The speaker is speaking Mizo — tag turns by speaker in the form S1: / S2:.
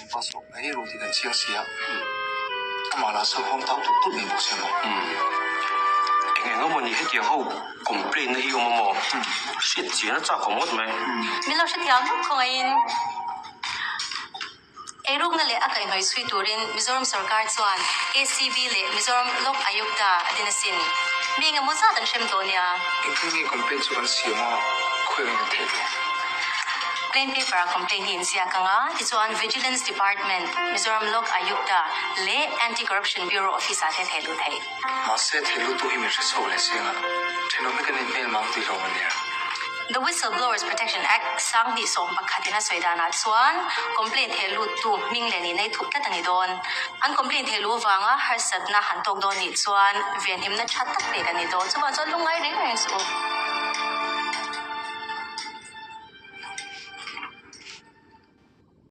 S1: Passport ei ru tih kan chiang si a, amah lah sawi huang tau tulh tulh mai bawk sia maw.
S2: Eng eng emaw ni hetiang ho complaint na hi awm a maw? Hriat chian a chak awm ngawt mai.
S3: Min lo hrethiam vek khawngaihin eirukna leh a kaihhnawih chhui turin Mizoram sorkar chuan ACB leh Mizoram Lok Ayukta a din asin. Mi engemaw zat an hrem tawh nia.
S1: Engtin nge complaint chu kan siam a, khawi ang kan theih lo?
S3: Plain paper a complaint hi inziak ang a, tichuan Vigilance Department, Mizoram Lok Ayukta leh Anti Corruption Bureau office ah te theih luh theih.
S1: Mahse theih luh tu hi min hre chhuak leh chiang a, thenawm hi kan inhmel mang tih hlawm a nia.
S3: The Whistleblowers Protection Act 2011 in a sawi danah chuan complaint theih lut tu hming leh nihna i thup tlat a ni dawn. An complaint theih luh avanga harsatna han tawk dawn nih chuan venhimna tha tak pek a ni dawn. Chuvang chuan lungngai reng reng suh u.